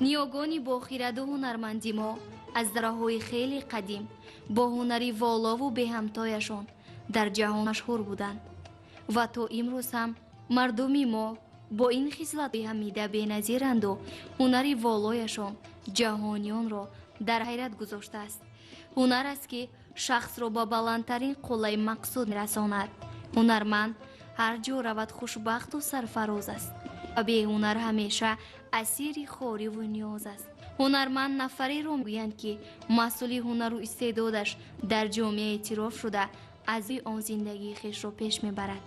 Ниёгони бохираду ҳунарманди мо аз давраҳои хеле қадим бо ҳунари волову беҳамтояшон дар ҷаҳон машҳур буданд ва то имрӯз ҳам мардуми мо бо ин хислати ҳамида беназиранду ҳунари волояшон ҷаҳониёнро дар ҳайрат гузоштааст. Ҳунар аст, ки шахсро ба баландтарин қуллаи мақсуд мерасонад. Ҳунарманд ҳар ҷо равад, хушбахту сарфароз аст ва беҳунар ҳамеша асири хориву ниёз аст. Ҳунарманд нафареро мегӯянд, ки маҳсули ҳунару истеъдодаш дар ҷомеа эътироф шуда, аз рӯи он зиндагии хешро пеш мебарад.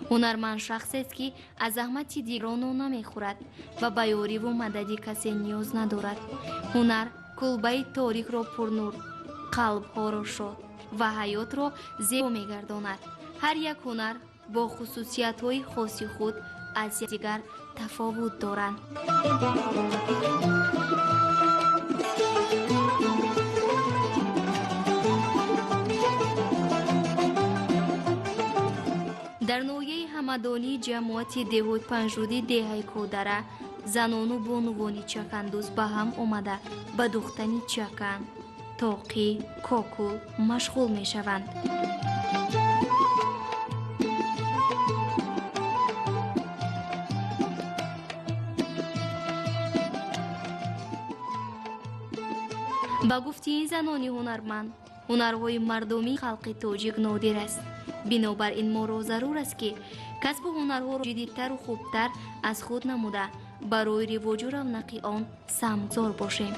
Ҳунарманд шахсест, ки аз заҳмати дигарон нон намехӯрад ва ба ёриву мадади касе ниёз надорад. Ҳунар кулбаи торикро пурнур, қалбҳоро шод ва ҳаётро зебо мегардонад. Ҳар як ҳунар бо хусусиятҳои хоси худ аз якдигар тафовут доранд. Дар ноҳияи Ҳамадонии ҷамоати деҳот Панҷрудӣ, деҳаи Кодара, занону бонувони чакандӯз ба ҳам омада, ба духтани чакан, тоқӣ, кокул машғул мешаванд. Ба гуфти ин занони ҳунарманд, ҳунарҳои мардумии халқи тоҷик нодир аст. Бинобар ин моро зарур аст, ки касбу ҳунарҳоро ҷиддитару хубтар аз худ намуда, барои ривоҷу равнақи он саҳмгузор бошем.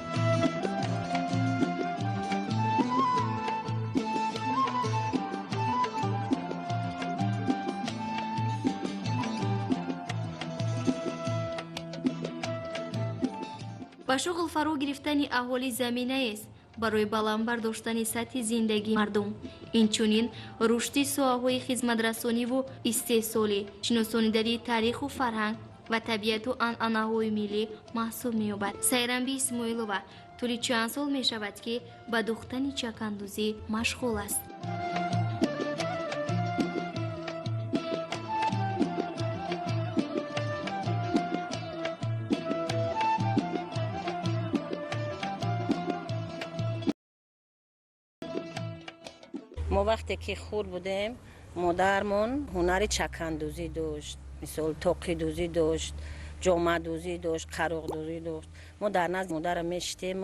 Ба шуғл фаро гирифтани аҳолӣ заминаест барои баланд бардоштани сатҳи зиндагии мардум, инчунин рушди соҳаҳои хизматрасониву истеҳсолӣ, шиносонидани таъриху фарҳанг ва табиату анъанаҳои миллӣ маҳсуб меёбад. Сайрамби Исмоилова тӯли чанд сол мешавад, ки ба духтани чакандӯзӣ машғул аст. Мо вақте ки хурд будем, модармон ҳунари чакандӯзӣ дошт, мисол, тоқидӯзӣ дошт, ҷомадӯзӣ дошт, қароқдӯзӣ дошт. Мо дар назди модара мешитем,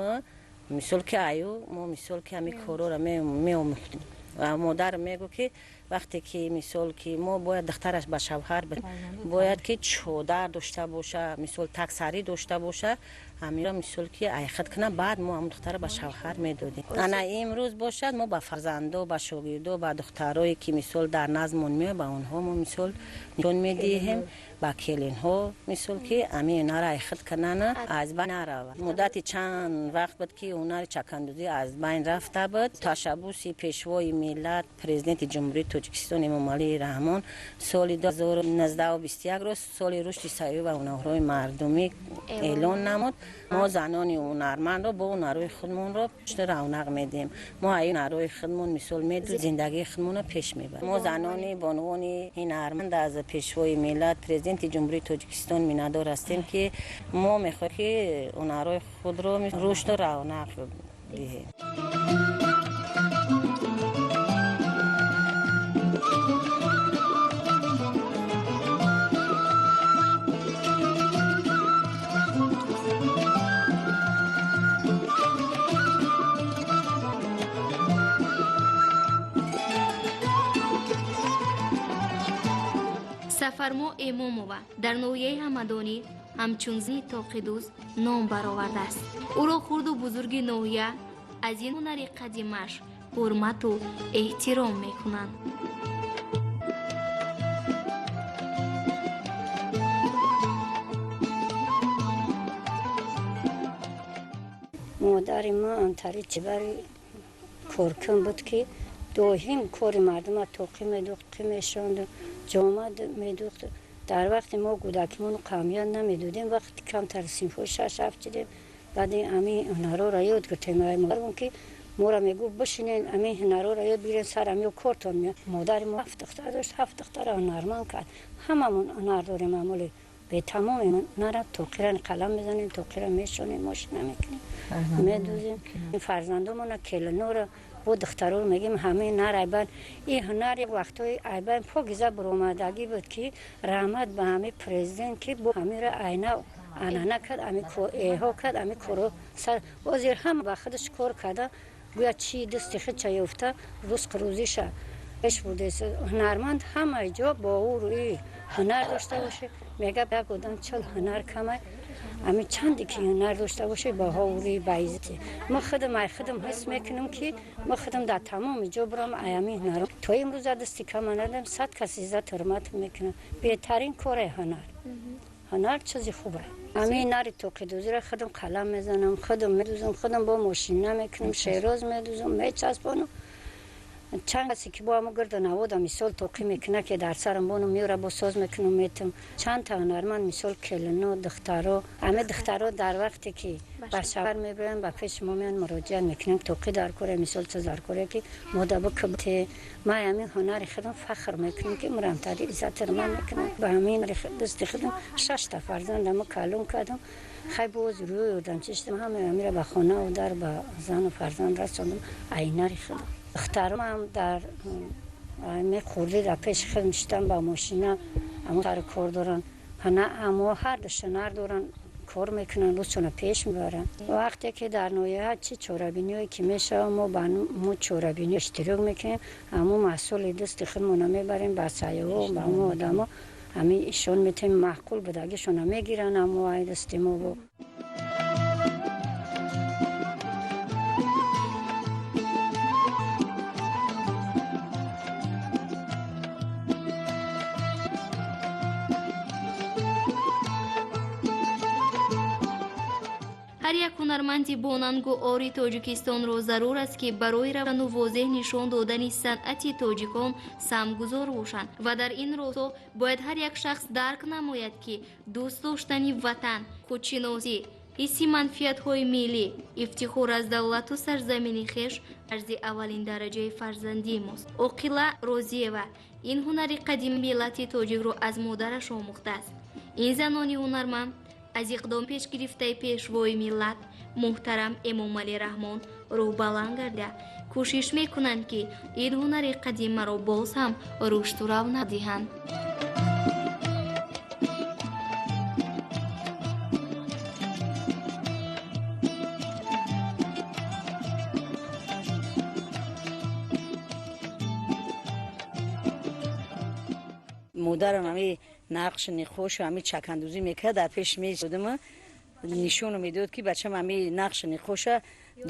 мисол, ки аю мо, мисол, ки ҳамин корора меомӯхтем. Ва модар мегӯ, ки вақте ки, мисол, ки мо бояд духтараш ба шавҳар, бояд ки чодар дошта боша, мисол, таксарӣ дошта боша, ҳаминро, мисол, ки айхат кунам, баъд мо ҳамн духтара ба шавҳар медодем. Ана имрӯз бошад, мо ба фарзандо, ба шогирдо, ба духтарое ки, мисол, дар наздмон меояд, ба онҳо мо, мисол, нишон медиҳем, ба келинҳо, мисол, ки ҳамин ҳунара айхат кунана, аз байн наравад. Муддати чанд вақт буд, ки ҳунари чакандӯзӣ аз байн рафта буд. Ташаббуси Пешвои миллат, Президенти Ҷумҳурии Тоҷикистон Эмомалӣ Раҳмон соли 2019-21-ро соли рушди сайёҳӣ ва ҳунарҳои мардумӣ эълон намуд. Мо занони ҳунармандро бо ҳунарҳои худмонро равнақ медиҳем. Мо ай ҳунарҳои худмон, мисол, меду зиндагии худмонро пеш мебарем. Мо занони бонувони ҳунарманд аз Пешвои миллат, Президенти Ҷумҳурии Тоҷикистон миннатдор ҳастем, ки мо мехоҳем, ки ҳунарҳои худро рушду равнақ диҳем. Сафармо Эмомова дар ноҳияи Ҳамадонӣ ҳамчун зани тоқидӯз ном баровардааст. Ӯро хурду бузурги ноҳия аз ин ҳунари қадимаш ҳурмату эҳтиром мекунанд. Модари ма антари чибари коркун буд, ки доим кори мардума тоқӣ медухт, қӣ мешонду, ҷома медухт. Дар вақте мо кӯдакимон қамият намедодем, вақти камтар синфҳои шаш ҳафт шидем, баъди ами ҳунарҳоро ёд гиртем. Модармон ки моро мегуфт: «Бишинен, ами ҳунарҳоро ёд бигирен, сар амиё кортон меяд». Модари мо ҳафт духтар дошт, ҳафт духтара ҳунарманд кард. Ҳамамон ҳунар дорем, амоли. Бетамоми нара тоқира қалам мезанем, тоқира мешонем, мошина мекунем, медӯзем. Фарзандомона, келинора бо духтаро мегем, ҳамаи нар айбан. Ин ҳунар вақтҳои айбан покиза буромадагӣ буд, ки раҳмат ба ҳамаи президент, ки бо ҳамира айна анана кард, ами эҳо кард, ами коро сар. Ҳозир ҳама ба худаш кор карда, гӯя чи дасти худша ёфта, рузқу рӯзиша пеш бурдааст. Ҳунарманд ҳамаи ҷо бо ӯ рӯи ҳунар дошта боше. Мега, як одам 40 ҳунар камай, ами чанде ки ҳунар дошта боше, баҳо рӯи баиззате. Ма худам ай худам ҳис мекунам, ки ма худам дар тамоми ҷо бурам, ай ами ҳунарам то имрӯза дасти кама надам, 100 кас иззат ҳурмат мекунам. Беҳтарин коре ҳунар. Ҳунар чизи хубе. Ами нари тоқидӯзиро худам қалам мезанам, худам медӯзам, худам бо мошина мекунам, шероз медӯзам, мечаспонам. Чанд касе ки бо ҳамо гирду навода, мисол, тоқӣ мекуна, ки дар сарам бону меёра, бо соз мекунам, метам. Чанд та ҳунарманд, мисол, келино, духтаро, ҳаме духтаро дар вақте ки ба шавҳар мебироянд, ба пеши мо меянд, муроҷиат мекунанд, тоқӣ дар коре, мисол, чиз дар коре, ки мода бикбте. Ман ҳамин ҳунари худам фахр мекунам, ки мурамтари иззат ҳурмат мекунам. Ба ҳамин дасти худам шашта фарзандамо калон кардам. Хай, боз рӯй ёдам чиштам, ҳамаи ҳамира ба хонаву дар, ба зану фарзанд расондам айнари худам. Духтарам дар мехӯрдӣ, дар пеши худ мешитам, ба мошина амо сари кор доранд, амо ҳар ду ҳунар доранд, кор мекунанд, рӯзшона пеш мебаранд. Вақте ки дар ноҳия чӣ чорабиниҳое ки мешавад, мо ба мо чорабиниҳо иштирок мекунем, ҳамо маҳсули дасти худмона мебарем ба сайёҳо, ба ҳамо одамо ҳамин ишон метавем, маъқул будагишона мегиранд ҳамо ай дасти мо бо. Ҳар як ҳунарманди бонангу ори Тоҷикистонро зарур аст, ки барои равшану возеҳ нишон додани санъати тоҷикон саҳмгузор бошанд ва дар ин росто бояд ҳар як шахс дарк намояд, ки дӯст доштани ватан, худшиносӣ, ҳисси манфиатҳои миллӣ, ифтихор аз давлату сарзамини хеш арзи аввалин дараҷаи фарзандии мост. Оқила Розиева ин ҳунари қадими миллати тоҷикро аз модараш омӯхтааст. Ин занони ҳунарманд аз иқдом пешгирифтаи пешвои миллат муҳтарам Эмомалӣ Раҳмон рӯҳбаланд гарда, кӯшиш мекунанд, ки ин ҳунари қадимаро боз ҳам рушду равнақ диҳанд. Модарам ҳами нақш нихошу ҳами чакандӯзӣ мекард, дар пеш месодама, нишону медод, ки бачам, ҳами нақш нихоша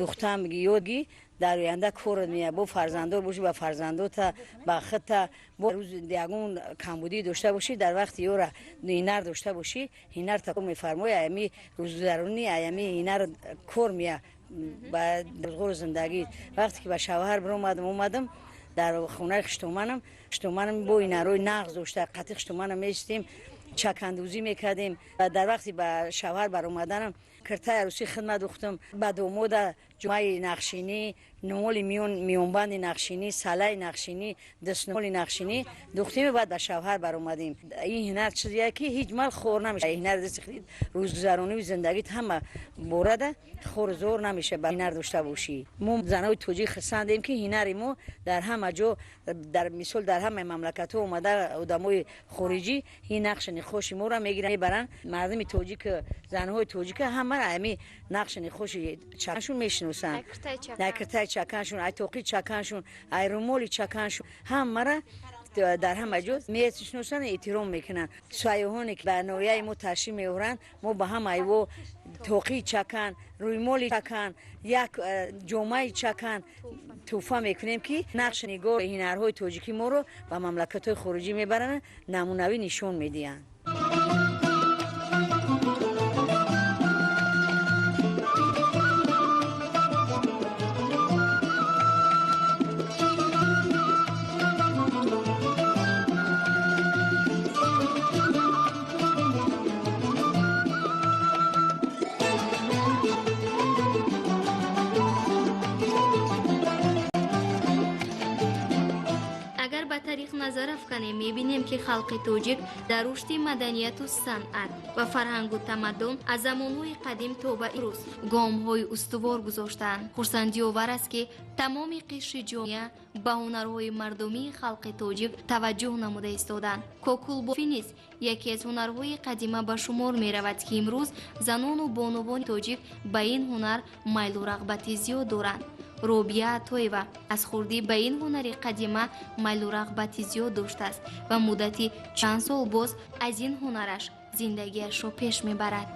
духтам ёдги, дар оянда корат меяд, бо фарзандор бошӣ, ба фарзандота, ба худта, бо рӯз ягон камбудӣ дошта бошӣ, дар вақти ёра ҳунар дошта бошӣ, ҳунарта мефармои, аями рӯзгузаронӣ, аями ҳунар кор меяд ба рӯзғору зиндагӣ. Вақте ки ба шавҳар биромадам, омадам дар хонаи хуштоманам, хуштоманам бо ҳунарҳои нағз дошта, қатъи хуштоманам мешистем, чакандӯзӣ мекардем. Дар вақти ба шавҳар баромаданам киртаи арӯсӣ хидмат духтам, ба домода ҷумаи нақшинӣ, нумоли миёнбанди нақшинӣ, салаи нақшинӣ, дастномоли нақшинӣ духтем, баъд ба шавҳар баромадем. Ин ҳунар чизие, ки ҳеҷ мал хор намешавад. Ҳунар дасти рӯзгузаронию зиндагит ҳама борада хору зор намешавад, ба ҳунар дошта бошӣ. Мо занои тоҷик хурсандем, ки ҳунари мо дар ҳама ҷо, дар мисол, дар ҳамаи мамлакатҳо омада, одамои хориҷӣ ин нақши нихоши моро мегиранд, мебаранд. Мардуми тоҷик, занҳои тоҷика ҳамаро ами нақши нихоши чаканшон мешиносанд, ай киртаи чаканшон, ай тоқи чаканшон, ай румоли чаканшон, ҳамаро дар ҳама ҷо мешиносанд, эҳтиром мекунанд. Сайёҳоне ки ба ноҳияи мо ташриф меоранд, мо ба ҳамаи во тоқи чакан, рӯймоли чакан, як ҷомаи чакан тӯҳфа мекунем, ки нақши нигор ҳунарҳои тоҷикӣ моро ба мамлакатҳои хориҷӣ мебаранд, намунавӣ нишон медиҳанд. Агар ба Таърих назар афканем, мебинем, ки халқи тоҷик дар рушди маданияту санъат ва фарҳангу тамаддун аз замонҳои қадим то ба имрӯз гомҳои устувор гузоштаанд. Хурсандиовар аст, ки тамоми қишри ҷомеа ба ҳунарҳои мардумии халқи тоҷик таваҷҷӯҳ намуда истоданд. Кокулбофӣ низ яке аз ҳунарҳои қадима ба шумор меравад, ки имрӯз занону бонувони тоҷик ба ин ҳунар майлу рағбати зиёд доранд. Робия Атоева аз хурдӣ ба ин ҳунари қадима майлу рағбати зиёд доштааст ва муддати чанд сол боз аз ин ҳунараш зиндагиашро пеш мебарад.